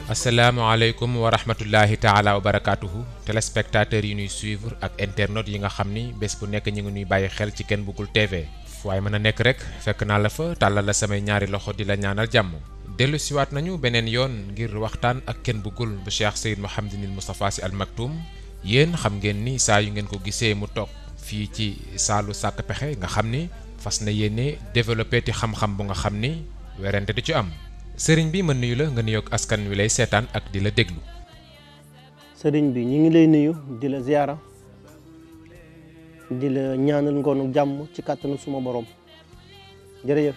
asalaamaaleykum wa rahmatullahi taala wa barakaatuhu téléspectateurs yi ñuy suivre ak internautes yi nga xam ni bés bu nekk ñu ngi ñuy bàyyi xel ci Ken Bougoul TV waaye mën a nekk rek fekk naa la fa tàllal la samay ñaari loxo di la ñaanal jàmm dellu siwaat nañu beneen yoon ngir waxtaan ak Ken Bougoul bu Cheikh Seyd Mouhamadinil Moustapha Sy Al Maktoum yéen xam ngeen ni saa yu ngeen ko gisee mu toog fii ci saalu sàkk pexe nga xam ni fas na yéene développé ti xam-xam bu nga xam ni werante du ci am sëriñ bi ma nuyu la nga nuyoog askan wi lay seetaan ak di la déglu. sëriñ bi ñu ngi lay nuyu di la ziyaara di la ñaanal ngoonu jàmm ci kàttanu suma borom jërëjëf.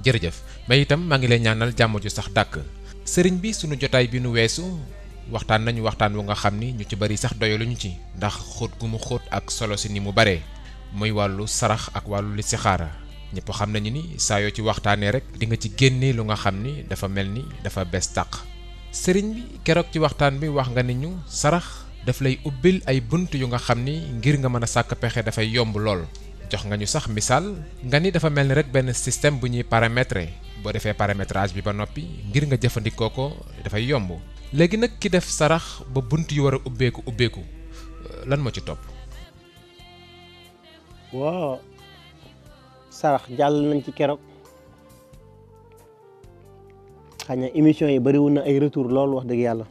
jërëjëf mais itam maa ngi lay ñaanal jàmm ju sax dàkk sëriñ bi sunu jotaay bi nu weesu waxtaan nañu waxtaan wu nga xam ni ñu ci bari sax doyaluñu ci ndax xóot gu mu xóot ak solo si ni mu baree muy wàllu sarax ak wàllu listixaara ñëpp xam nañu ni saa yoo ci waxtaanee rek di nga ci génne lu nga xam ni dafa mel ni dafa bees tàq sëriñ bi keroog ci waxtaan bi wax nga ni ñu sarax daf lay ubbil ay bunt yu nga xam ni ngir nga mën a sàkk pexe dafay yomb lool jox nga ñu sax misaal nga ni dafa mel ni rek benn système bu ñuy paramétrer boo defee paramétrage bi ba noppi ngir nga jëfandikoo ko dafay yomb léegi nag ki def sarax ba bunt yu war a ubbeeku lan moo ci topp. waaw sarax jàll nañ ci keroog xëy na émission yi bariwul na ay retour loolu wax dëgg yàlla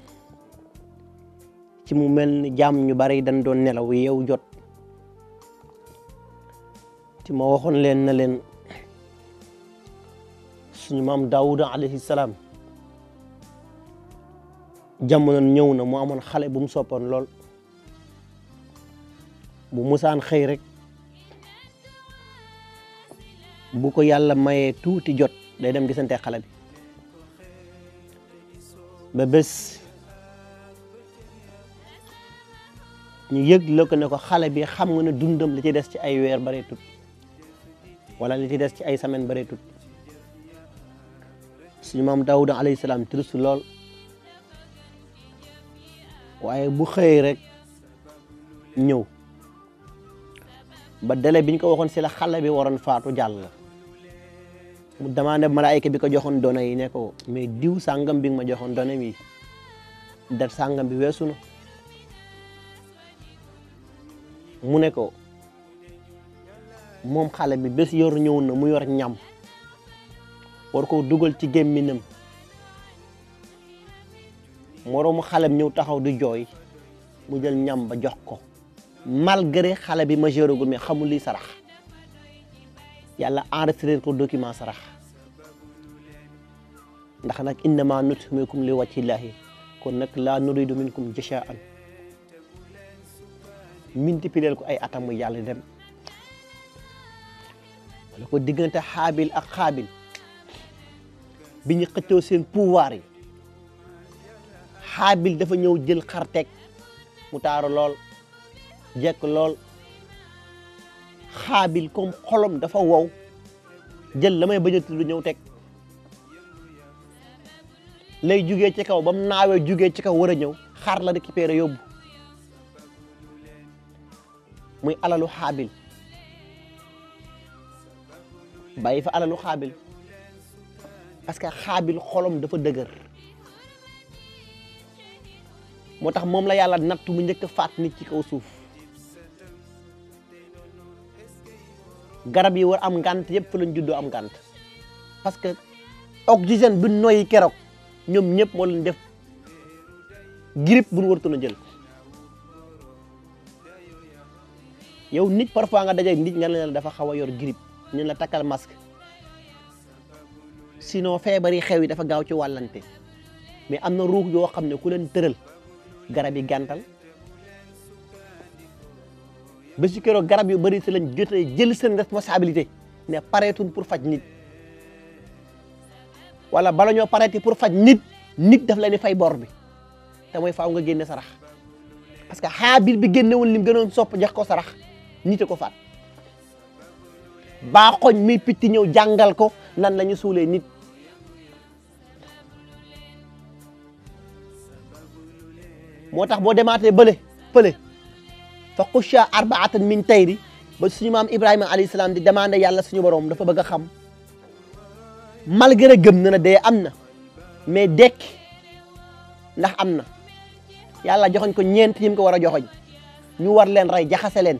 ci mu mel ni jàmm ñu bari dañ doon nelaw yeewu jot ci ma waxoon leen na leen suñu maam Daawuda alayhi salaam jamono ñëw na mu amoon xale bu mu soppoon lool bu musaan xëy rek bu ko yàlla mayee tuuti jot day dem gisante xale bi ba bés ñu yëg la ko ne ko xale bi xam nga ne dundam li ci des ci ay weer bareetut wala li ci des ci ay semaine bareetut suñu maam Daawuda alayhi salaam triste lool waaye bu xëyee rek ñëw ba délai bi ñu ko waxoon si la xale bi waroon faatu jàll mu demandé malaayika bi ko joxoon données yi ne ko mais diw sàngam bi nga ma joxoon données yi dat sàngam bi weesu na mu ne ko moom xale bi bés yor ñëw na mu yor ñam war ko dugal ci gémminam moroomu xale bi ñëw taxaw di jooy mu jël ñam ba jox ko malgré xale bi majeuragul mais xamul li sarax yàlla enregistré ko document sarax ndax nag innama nut'imukum li wajhillahi kon nag laa nuridu minkum jazaan multiplier ko ay atam yàlla dem wala ko diggante xaabil ak xaabil bi ñu xëccoo seen pouvoir yi xaabil dafa ñëw jël xarteg mu taaru lool jekk lool xaabil comme xolom dafa wow jël la may bañ a tudd ñëw teg lay jugee ci kaw ba mu naawee jugee ci kaw war a ñëw xar la récupéré yóbbu muy alalu xaabil bàyyi fa alalu xaabil parce que xaabil xolom dafa dëgër moo tax moom la yàlla nattu mu njëkk a faat nit ci kaw suuf garab yi war am ngànt yëpp fa lañ juddoo am ngànt parce que oxygène bu noyyi keroog ñoom ñëpp moo leen def grippe bu ñu wartoon a jël yow nit parfois nga daje nit nga ne la dafa xaw a yor grippe ñu la takkal masque sinon feebar yi xew yi dafa gaaw ci wàllante mais am na ruux yoo xam ne ku leen tëral garab yi gàntal ba si keroog garab yu bëri si lañ jotee jël seen responsabilité ne pareetuñ pour faj nit wala bala ñoo pareeti pour faj nit daf leen di fay bor bi te mooy faaw nga génne sarax parce que xaabil bi génnewul lim gënoon sopp jox ko sarax nit a ko faat baa xoñ muy pitti ñëw jàngal ko nan la ñu suulee nit moo tax boo demaatee fële fa xusha arbaatan min tayri ba suñu maam Ibrahima alayhi salaam di demandé yàlla suñu borom dafa bëgg a xam malgré gëm na dee am na mais dekk ndax am na yàlla joxoñ ko ñeent yi mu ko war a joxoñ ñu war leen rey jaxase leen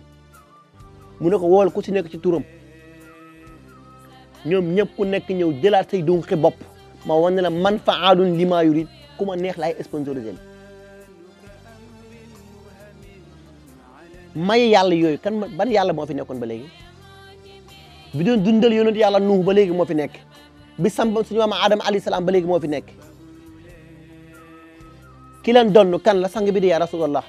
mu ne ko wool ku ci nekk ci turam ñoom ñëpp ku nekk ñëw jëlaat say dunqi bopp ma wan ne la man fa'aalun limaa yurid ku ma neex laay sponsorisé may yàlla yooyu kan ban yàlla moo fi nekkoon ba léegi bi doon dundal yonent yàlla Nuux ba léegi moo fi nekk bi sambam suñu maam Adama alayhi salaam ba léegi moo fi nekk ki leen donn kan la sang bi di yaa rasulallah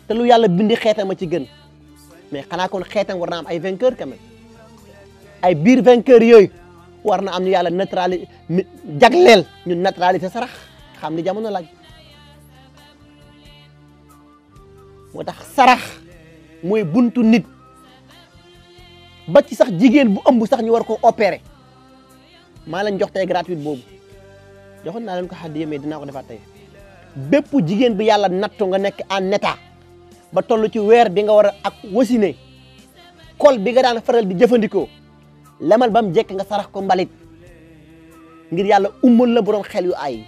te lu yàlla bindi xeetam a ci gën mais xanaa kon xeetam war na am ay vainqueur quand même ay biir vainqueur yooyu war na am ñu yàlla neutraliser jagleel ñu neutraliser sarax xam ni jamono laaj moo tax sarax mooy buntu nit ba ci sax jigéen bu ëmb sax ñu war ko opérer maa leen jox tey gratuite boobu joxoon naa leen ko xaddiya mais dinaa ko defaat tey bépp jigéen bi yàlla nattu nga nekk en état ba toll ci weer bi nga war a ak wasine kol bi nga daan faral di jëfandikoo lemal ba mu jekk nga sarax ko mbalit ngir yàlla ummal la borom xel yu ay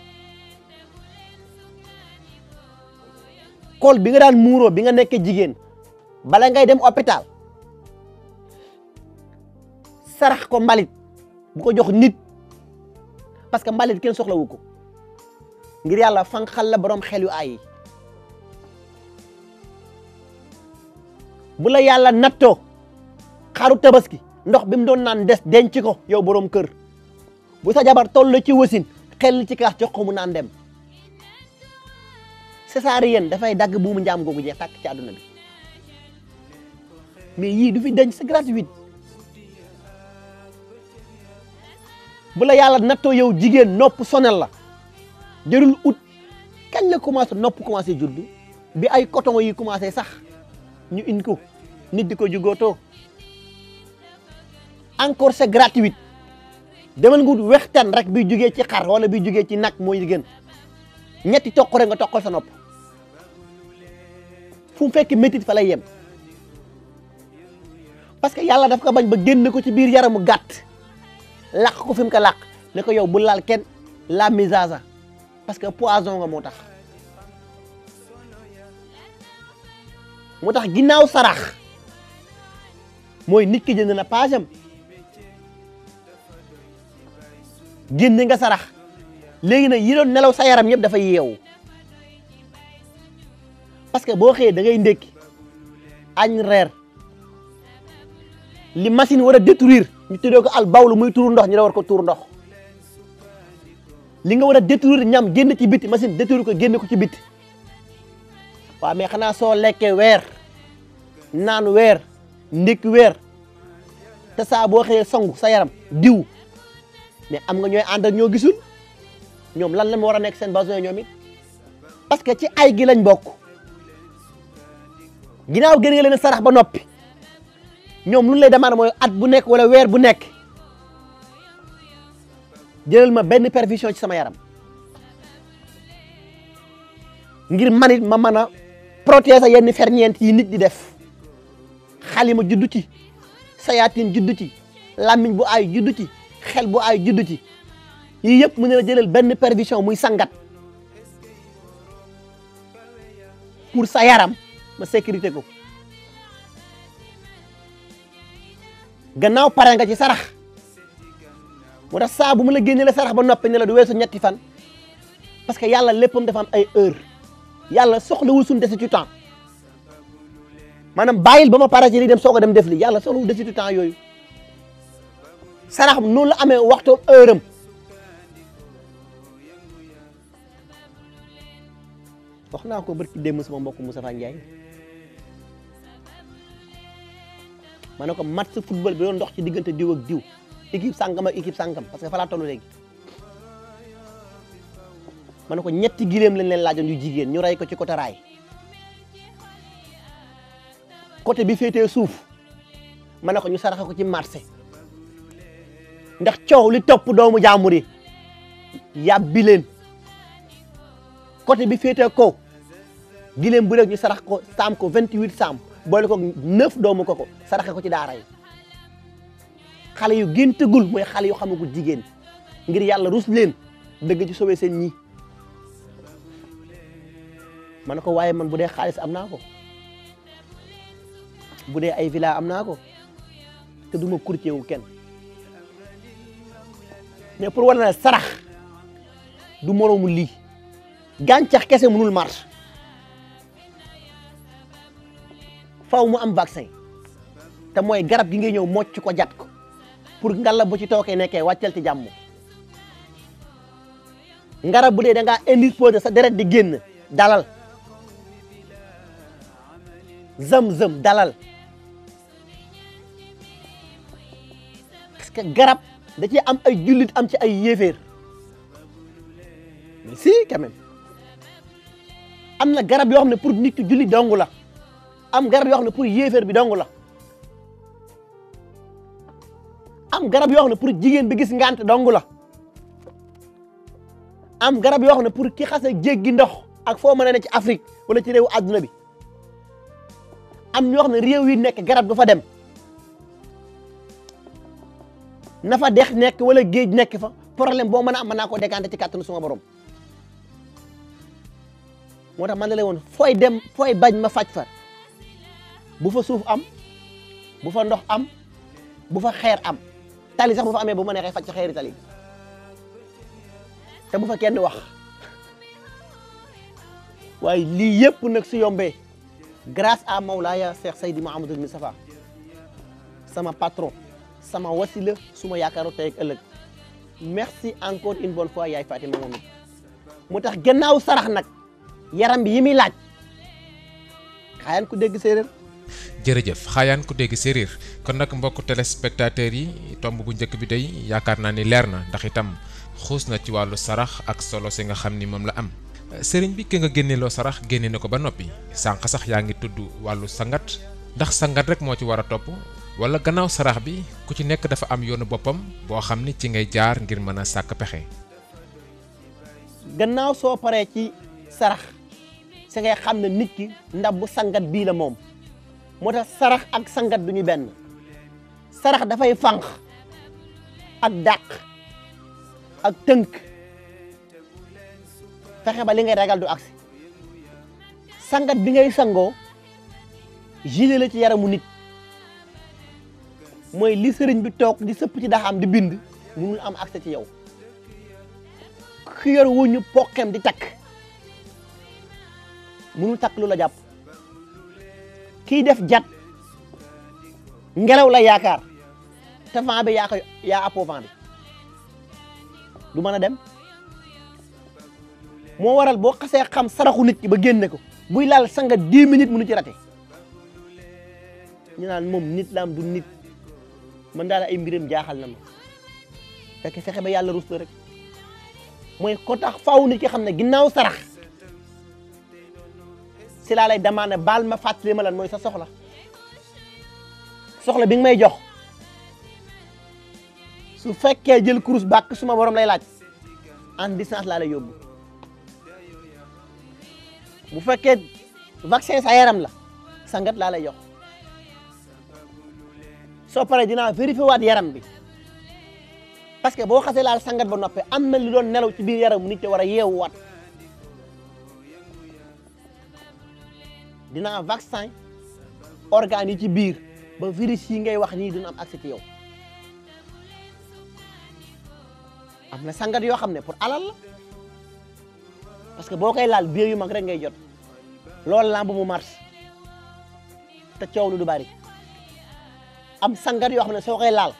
kol bi nga daan muuroo bi nga nekkee jigéen bala ngay dem hôpital sarax ko mbalit bu ko jox nit parce que mbalit kenn soxlawu ko ngir yàlla fanqal la borom xel yu ay bu la yàlla nattoo xaru tabaski ndox bi mu doon naan des denc ko yow borom kër bu sa jabar toll ci wasin xel ci kaas jox ko mu naan dem césarienne dafay dagg buumu njaam googu jeex tàkk ci àdduna bi mais yii du fi denc c'est gratuit bu la yàlla nattoo yow jigéen nopp sonal la jërul ut kañ la commencé nopp commencé juddu bi ay coton yi commencé sax ñu indi ko nit di ko jugootoo encore c'est gratuit demal nga wut wextaan rek bi jugee ci xar wala bi jugee ci nag mooy gën ñetti toq rek nga toqal sa nopp fu mu fekk métit fa lay yem parce que yàlla daf ko bañ ba génn ko ci biir yaramu gàtt làq ko fi mu ko làq ne ko yow bu laal kenn la misasa parce que poison nga moo tax ginnaaw sarax mooy nit ki jënd na paasam génn nga sarax léegi nag yi doon nelaw sa yaram yëpp dafa yeewu parce que boo xëyee da ngay ndékki añ reer li machine war a détruire ñu tuddee ko al bawlu muy tuuru ndox ñu da war ko tuur ndox li nga war a détruire ñam génn ci biti machine détruire ko génn ko ci biti waaw mais xanaa soo lekkee weer naan weer ndékki weer te saa boo xëyee sangu sa yaram diw mais am nga ñooy ànd ak ñoo gisul ñoom lan la ma war a nekk seen besoin ñoom it parce que ci ay gi lañ bokk ginnaaw gën nga leen sarax ba noppi ñoom lu lay demande mooy at bu nekk wala weer bu nekk jëlal ma benn perfusion ci sama yaram ngir manit ma mën a protéger yenn ferñeent yi nit di def xalima juddu ci sayaatin juddu ci làmmiñ bu ay juddu ci xel bu ay juddu ci yii yëpp mu ne la jëlal benn perfusion muy sangat pour sa yaram ma sécurité ko gannaaw pare nga ci sarax moo tax saa bu mu la génnee la sarax ba noppi ne la du weesu ñetti fan parce que yàlla léppam dafa am ay heure yàlla soxlawul suñu desitu temps maanaam bàyyil ba ma pare ci li dem soog a dem def li yàlla soxlawul desitu temps yooyu sarax noonu la amee waxtu heure am wax naa ko barki démb sama mbokk Moustapha Ndiaye ma ne ko match football bi doon dox ci diggante diw ak diw équipe sàngam ak équipe sàngam parce que fa laa toll léegi ma ne ko ñetti gileem lañ leen laajoon yu jigéen ñu rey ko ci côté raay côté bi féetee suuf ma ne ko ñu saraxe ko ci marché ndax coow li topp doomu jaambur yi yàbbi leen côté bi féetee kaw gileem bu rek ñu sarax ko saam ko 28 saam boole ko 9 doomu koko saraxe ko ci daara yi xale yu géntagul mooy xale yu xamagul jigéen ngir yàlla rus leen dëgg ci sauver seen ñi ma ne ko waaye man bu dee xaalis am naa ko bu dee ay villa am naa ko te du ma courtier wu kenn mais pour wane na sarax du moroomu lii gàncax kese mënul marche faw mu am vaccin te mooy garab gi ngay ñëw mocc ko jat ko pour ngalla bu ci tookee nekkee wàccal ci jàmm ngarab bu dee da ngaa indisposé sa deret di génn dalal zëm-zëm dalal parce que garab da ci am ay jullit am ci ay yéeféer mais si quand même am na garab yoo xam ne pour nit ki jullit dong la am garab yoo xam ne pour yéeféer bi dong la am garab yoo xam ne pour jigéen bi gis ngant dong la am garab yoo xam ne pour ki xase jéggi ndox ak foo mën a ne ci Afrique wala ci réewu àdduna bi am ñoo xam ne réew yi nekk garab du fa dem na fa dex nekk wala géej nekk fa problème boo mën a am mën naa koo décanté ci kàttanu suma borom moo tax man la lay woon fooy dem fooy bañ ma faj fa bu fa suuf am bu fa ndox am bu fa xeer am tali sax bu fa amee bu ma neexee faj ci xeeri tali te bu fa kenn wax waaye lii yëpp nag su yombee grâce à Mawlaaya Cheikh Seydi Mouhamadul Moustapha sama patron sama wasila suma yaakaaru tey ak ëllëg merci encore une bonne fois yaay Fatima moom mu tax gannaaw sarax nag yaram bi yi muy laaj xaayaan ku dégg séeréer jërëjëf xaayaan ku dégg séeréer kon nag mbokk téléspectateurs yi tomb bu njëkk bi day yaakaar naa ni leer na ndax itam xuus na ci wàllu sarax ak solo si nga xam ni moom la am sëriñ bi ki nga génneeloo sarax génne na ko ba noppi sànq sax yaa ngi tudd wàllu sangat ndax sangat rek moo ci war a topp wala gannaaw sarax bi ku ci nekk dafa am yoonu boppam boo xam ni ci ngay jaar ngir mën a sàkk pexe. gannaaw soo paree ci sarax si ngay xam ne nit ki ndab bu sangat bii la moom moo tax sarax ak sangat du ñu benn sarax dafay fànq ak dàq ak tënk fexe ba li ngay ragal du agsi sangat bi ngay sangoo gilet la ci yaramu nit mooy li sëriñ bi toog di sëpp ci daxam di bind mënul am accès ci yow ki yor wuñu poqem di takk mënul takk lu la jàpp kii def jat ngelaw la yaakaar te vent bi yaa appoo vent bi du mën a dem moo waral boo xasee xam saraxu nit ki ba génne ko buy laal sangat 10 minutes mënu ci rate ñu naan moom nit la am du nit man daal ay mbiram jaaxal na ma fekk fexe ba yàlla rus la rek mooy ko tax faaw nit ki xam ne ginnaaw sarax si laa lay demandé baal ma fàttali ma lan mooy sa soxla soxla bi nga may jox su fekkee jël kurus bàkk suma borom lay laaj en distance laa lay yóbbu bu fekkee vaccin sa yaram la sangat laa lay jox soo paree dinaa vérifier waat yaram bi parce que boo xasee laal sangat ba noppee am na lu doon nelaw ci biir yaram nit te war a yeewu waat dina am vaccin organes yi ci biir ba virus yi ngay wax nii dina am accès ci yow am na sangat yoo xam ne pour alal la parce que boo koy laal biir yu mag rek ngay jot loolu lamb mu marche te coow lu du bari am sangat yoo xam ne soo koy laal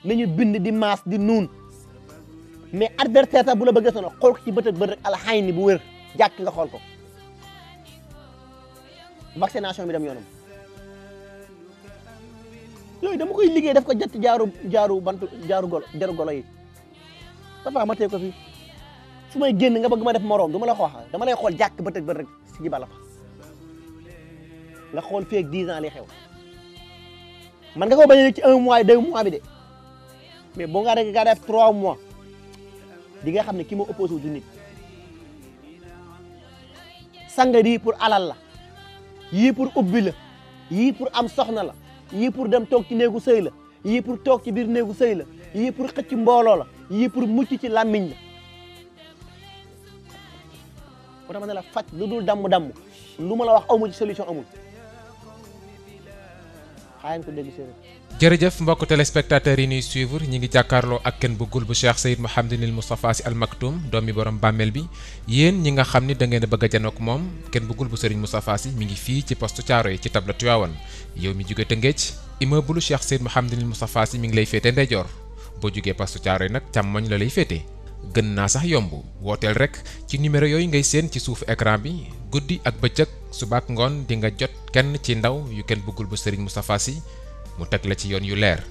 nañu bind di maas di nuun mais adversaire ta bu la bëgg a sonal xool ko ci bët ak bët rek alxayn ni bu wér jàkk nga xool ko vaccination bi dem yoonam yooyu dama koy liggéey daf ko jett jaaru bantu jaaru golo deru golo yi dafa ma tee ko fii su may génn nga bëgg ma def moroom du ma la ko wax dama lay xool jàkk bët ak bët rek si ji bala fa nga xool fii ak 10 ans li xew man nga ko bañ a ci 1 mois 2 mois bi de mais boo nga rek nga def 3 mois di nga xam ne ki ma opposé wu du nit sangat yi pour alal la yii pour ubbi la yii pour am soxna la yii pour dem toog ci néegu sëy la yii pour toog ci biir néegu sëy la yii pour xëcc mbooloo la yii pour mucc ci làmmiñ la moo tax ma ne la faj lu dul damm lu ma la wax amu ci solution amul xaayan ko dégg séeréer. jërëjëf mbokk téléspectateurs yi ñuy suivre ñi ngi jàkkaarloo ak Ken Bougoul bu Cheikh Seyd Mouhamadinil Moustapha Sy Al Maktoum doomi borom bàmmeel bi yéen ñi nga xam ni da ngeen a bëgg a janook moom Ken Bougoul bu Serigne Moustapha Sy mi ngi fii ci poste Thiaroye ci tabla Tivaouane yow mi jóge Tëngéej immeuble Cheikh Seyd Mouhamadinil Moustapha Sy mi ngi lay féete ndeyjoor boo jógee poste Thiaroye nag càmmoñ la lay féete gën naa sax yomb wooteel rek ci numéro yooyu ngay seen ci suufu écran bi guddi ak bëccëg subaak ngoon di nga jot kenn ci ndaw yu Ken Bougoul bu Serigne Moustapha Sy mu teg la ci yoon yu leer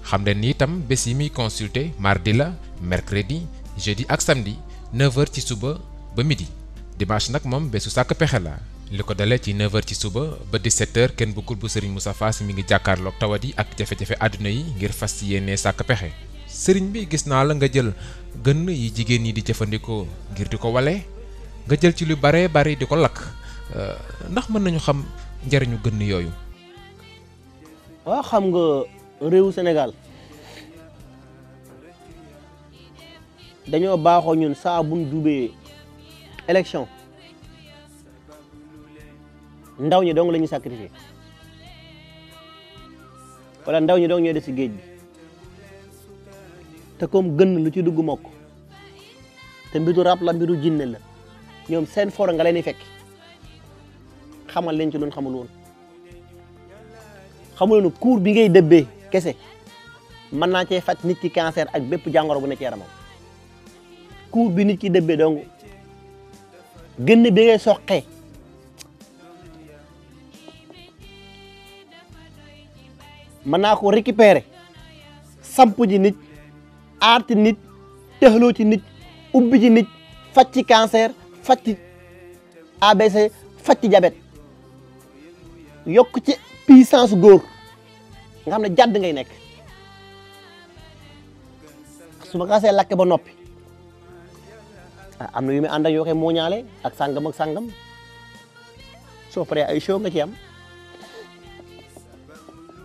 xam leen ni itam bés yi muy consulter mardi la mercredi jeudi ak samedi 9h ci suba ba midi dimanche nag moom bésu sàkk pexe la li ko dalee ci 9h ci suba ba 17h Ken Bougoul bu Serigne Moustapha Sy mi ngi jàkkaarloog tawat yi ak jafe-jafe àdduna yi ngir fas yéene sàkk pexe sëriñ bi gis naa la nga jël gën yi jigéen ñi di jëfandikoo ngir di ko wale nga jël ci lu bare bari di ko lakk ndax mën nañu xam njariñu gën yooyu. waaw xam nga réewu Sénégal dañoo baaxoo ñun saa buñ jubee élection ndaw ñi dong la ñuy sacrifier wala ndaw ñi dong ñooy des ci géej bi te comme gën lu ci dugg mokk te mbiru rab la mbiru jinne la ñoom seen for nga leen di fekk xamal leen ci doon xamul woon xamul woon kuur bi ngay dëbbee kese mën naa cee faj nit ki cancer ak bépp jàngoro bu nekk ci yaramam kuur bi nit ki dëbbee donc gën bi ngay soqee mën naa ko récupérer samp ji nit aar ci nit tëxloo ci nit ubbi ci nit faj ci cancer faj ci ABC faj ci diabète yokk ci puissance góor nga xam ne jàdd ngay nekk su ma xasee lakk ba noppi am na yu muy ànd ak yoo koy mooñaale ak sàngam ak sàngam soo paree ay show nga ci am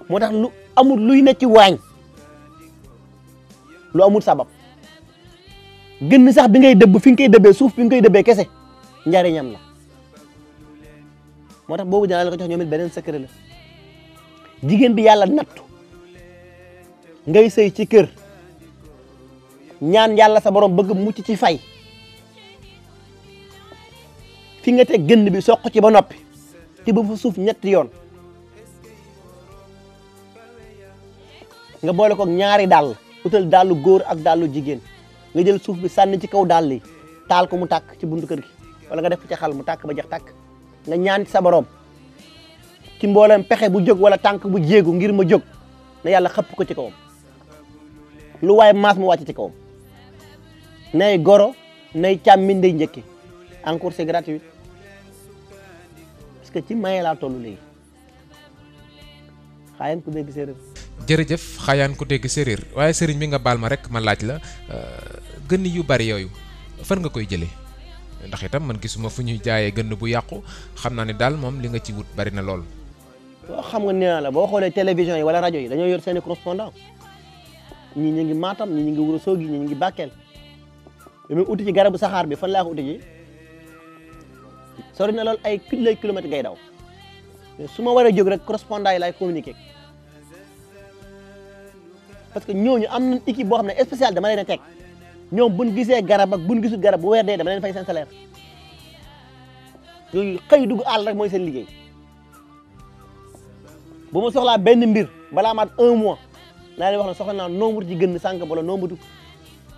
moo tax lu amul luy ne ci waañ lu amul sabab gën sax bi ngay dëbb fi nga koy dëbbee suuf bi nga koy dëbbee kese njariñam la moo tax boobu dinaa la ko jox ñoom it beneen secret la jigéen bi yàlla nattu ngay sëy ci kër ñaan yàlla sa borom bëgg mucc ci fay fi nga teg gën bi soq ci ba noppi te ba fa suuf ñetti yoon nga boole ko ñaari dàll utal dàllu góor ak dàllu jigéen nga jël suuf bi sànni ci kaw dàll yi taal ko mu tàkk ci buntu kër gi wala nga def ci xal mu tàkk ba jeex tàkk nga ñaan ci sa borom ci mboolem pexe bu jóg wala tànk bu jéegu ngir ma jóg na yàlla xëpp ko ci kawam lu waaye maas mu wàcc ci kawam nay goro nay càmmin nday njëkki encore c'est gratuit parce que ci maye laa toll léegi xaayaan ku dégg séeréer. jërëjëf xaayaan ku dégg séeréer waaye sëriñ bi nga baal ma rek ma laaj la gën yu bari yooyu fan nga koy jëlee ndax itam man gisuma fu ñuy jaayee gën bu yàqu xam naa ne daal moom li nga ci wut bari na lool. waaw xam nga nee naa la boo xoolee télévision yi wala rajo yi dañoo yor seeni correspondant ñii ñu ngi Matam ñii ñu ngi Ourossogui ñii ñu ngi Bakel même uti ci garabu saxaar bi fan laa ko uti ji sori na lool ay kilomètres ngay daw su ma waree jóg rek correspondant yi laay communiquer parce que ñooñu am nañ équipe boo xam ne spécial dama leen a teg ñoom buñ gisee garab ak buñ gisul garab bu weer dee dama leen fay seen salaire yooyu xëy dugg àll rek mooy seen liggéey bu ma soxlaa benn mbir balaa maat 1 mois naa leen wax ne soxla naa nombre ci gën sàngam wala nombre ci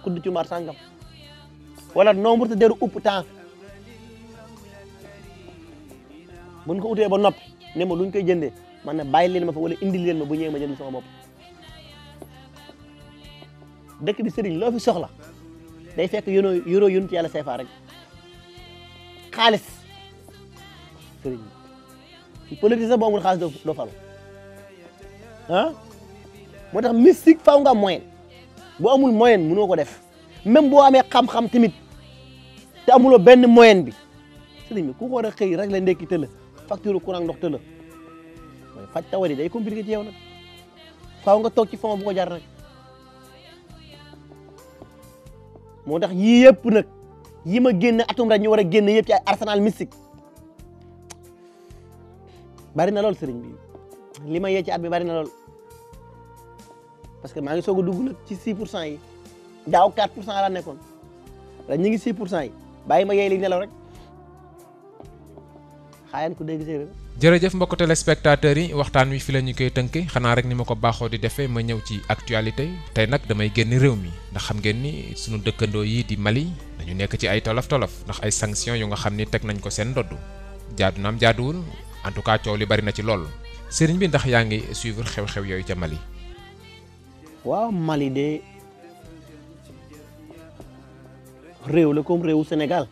kudd ci mbaar sàngam wala nombre te deru upp temps buñ ko utee ba noppi ne ma luñ koy jëndee man ne bàyyi leen ma fa wala indil leen ma bu ñëwee ma jënd sama bopp dëkk bi sëriñ loo fi soxla day fekk yoroo yonent yàlla CFA rek xaalis sëriñ bi politique boo amul xaalis doo falu moo tax mystique faaw nga am moyen boo amul moyen mënoo ko def même boo amee xam-xam tamit te amuloo benn moyen bi sëriñ bi ku ko war a xëy rek la ndekki tëla facture courant ndox tëla waaye faj tawat yi day compliqué ci yow nag faaw nga toog ci fond bu ko jar nag moo tax yii yëpp nag yi ma génn atum rek ñu war a génn yëpp ci ay arsenal mystique bari na lool sëriñ bi li ma yee ci at bi bari na lool parce que maa ngi soog a dugg nag ci 6% yi daaw 4% laa nekkoon ren ñu ngi 6% yi bàyyi ma yee li nelaw rek xaayaan ku dégg séeréer. jërëjëf mbokk téléspectateurs yi waxtaan wi fi la ñu koy tënkee xanaa rek ni ma ko baaxoo di defee ma ñëw ci actualité tey nag damay génn réew mi ndax xam ngeen ni sunu dëkkandoo yi di Mali dañu nekk ci ay tolof-tolof ndax ay sanctions yu nga xam ni teg nañ ko seen ndodd jaadu naam jaaduwul en tout cas coow li bari na ci lool sëriñ bi ndax yaa ngi suivre xew-xew yooyu ca Mali. waaw Mali de réew la comme réewu Sénégal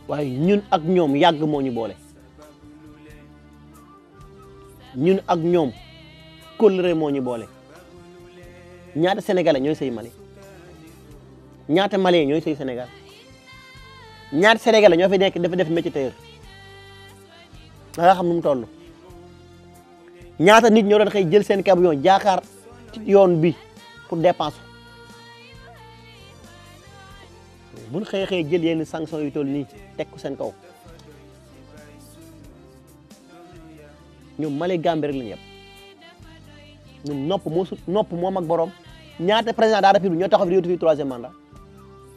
waaye ñun ak ñoom yàgg moo ñu boole ñun ak ñoom kóllëre moo ñu boole ñaata sénégalais ñooy sëy Mali ñaata malien ñooy sëy Sénégal ñaata sénégalais ñoo fi nekk dafa def métier tailleur da nga xam nu mu toll ñaata nit ñoo doon xëy jël seen camion jaakaar ci yoon bi pour dépense buñ xëy jël yenn sanction yu toll nii teg ko seen kaw ñoom Mali Gambie rek la ñu yem ñun nopp moom ak borom ñaata président de la République ñoo taxaw fi di fi 3e mandat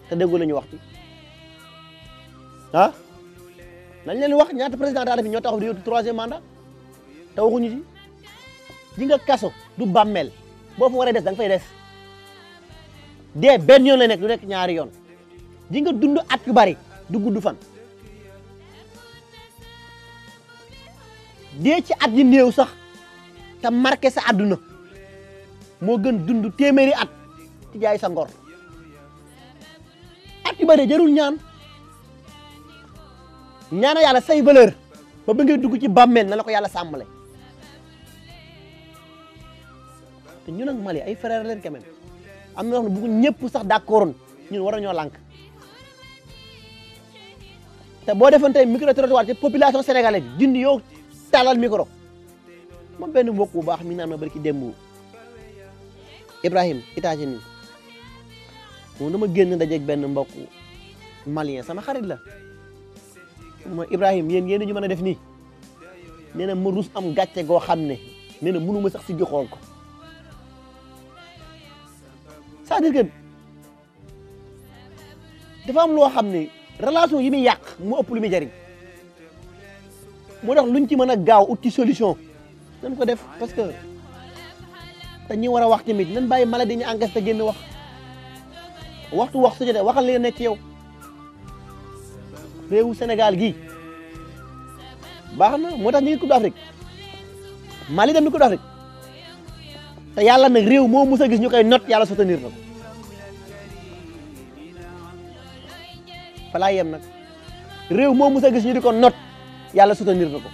te déggu la ñu wax ci ah nañ leen wax ñaata président de la République ñoo taxaw fi di 3e mandat te waxuñu ci ji nga kaso du bàmmeel boo fa waree des da nga fay des dee benn yoon la nekk du nekk ñaari yoon ji nga dund at yu bari du gudd fan dee ci at yi néew sax te marqué sa àdduna moo gën dund téeméeri at ci jaay sa ngor at yu bari jarul ñaan ñaana yàlla say valeur ba ba ngay dugg ci bàmmeel na la ko yàlla sàmmale te ñun ak Mali ay frère leen quand même am na wax ne bu ñëpp sax d'accordoon ñun war nañoo lànk te boo defoon tey micro trottoir ci population sénégalaise bi dindi yow talal micro moom benn mbokk bu baax mi naan ma bari ci démb Ibrahim États-Unis moom dama génn dajeeg benn mbokk malien sama xarit la ma Ibrahim yéen ñu mën a def nii nee na ma rus am gàcce goo xam ne nee na mënu ma sax si joxoon ko c'est-à-dire que dafa am loo xam ne relation yi muy yàq mu ëpp lu muy jariñ moo tax luñ ci mën a gaaw uti solution nañ ko def parce que te ñi war a wax tamit nañ bàyyi maladie ñu encaisse te génn waxtu wax su jotee waxal li nekk ci yow réewu Sénégal gii baax na moo tax ñu ngi Coupe d'Afrique Mali dem ni Coupe d'Afrique te yàlla nag réew moo mus a gis ñu koy not yàlla soutenir na ko fa laa yem nag réew moo mus a gis ñu di ko not yàlla soutenir na ko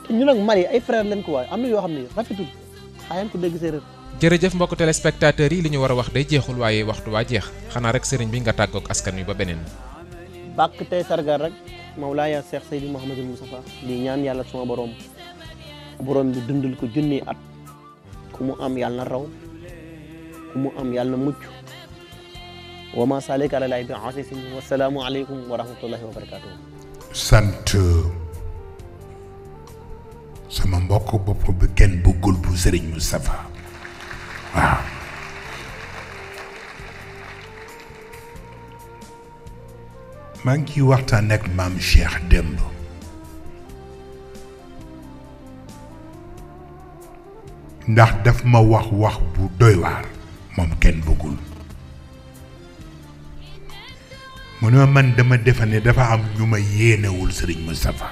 te ñu nag Mali ay frère leen ko waaye am na yoo xam ne rafetul xaayaan ko dégg séeréer. jërëjëf mbokk téléspectateurs yi li ñu war a wax day jeexul waaye waxtu waa jeex xanaa rek sëriñ bi nga tàggoog askan wi ba beneen. bàkk tey sargal rek Mawlaaya Cheikh Seydi Mouhamadul Moustapha di ñaan yàlla suma borom bi dundal ko junni at ku mu am yàlla na raw ku mu am yàlla na mucc wa ma salika ala laay bi asisin wasalaamu aleykum wa rahmatullahi wa barakatuh. sant sama mbokk bopp bi kenn bëggul bu Serigne Moustapha waaw maa ngi ciy waxtaan ak maam Cheikh démb ndax daf ma wax bu doy waar moom kenn bëggul mu ne man dama defe ne dafa am ñu ma yéenewul Serigne Moustapha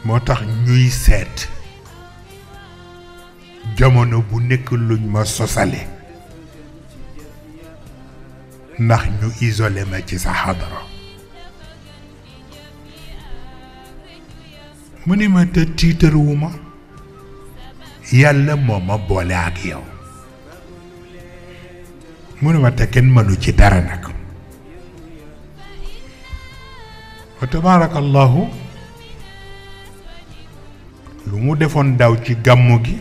moo tax ñuy seet jamono bu nekk luñ ma sosale ndax ñu isolé ma ci sa xadara mu ni ma te tiitaruwuma yàlla moo ma boole ak yow mu ne ma te kenn mënu ci dara nag wa tabaarakallahu lu mu defoon daw ci gàmmu gi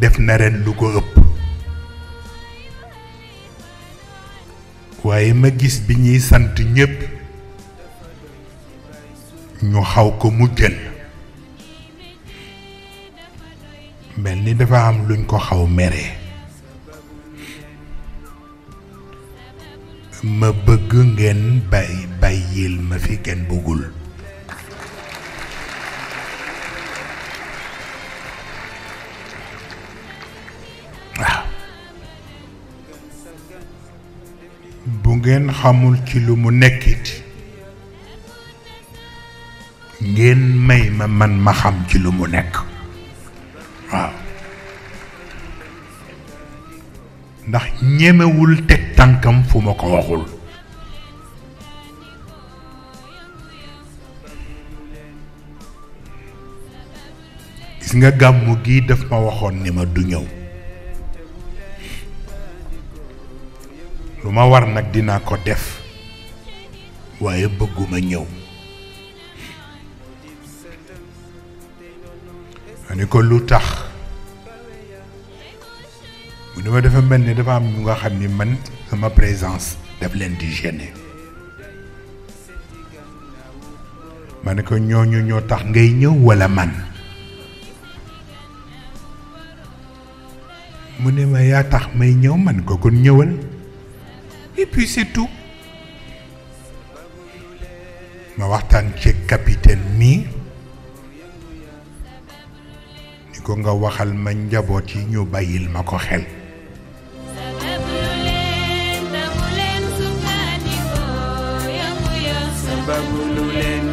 def na ren lu ko ëpp waaye ma gis bi ñuy sant ñépp ñu xaw ko mu jël mel ni dafa am luñ ko xaw mere ma bëgg ngeen bàyyil ma fi kenn bëggul waaw bu ngeen xamul ci lu mu nekkit ngeen may ma man ma xam ci lu mu nekk waaw ndax ñemewul teg tànkam fu ma ko waxul gis nga gàmmu gi daf ma waxoon ni ma du ñëw lu ma war nag dinaa ko def waaye bëgguma ñëw ma ni ko lu tax mu ne ma dafa mel ni dafa am ñu nga xam ni man sama présence daf leen di gêner ma ne ko ñooñu ñoo tax ngay ñëw walla man mu ne ma yaa tax may ñëw man ko kon ñëwal et puis c'est tout ma waxtaan ci capitaine mii ni ko nga waxal ma njaboot yi ñu bàyyil ma ko xel sababu lu leen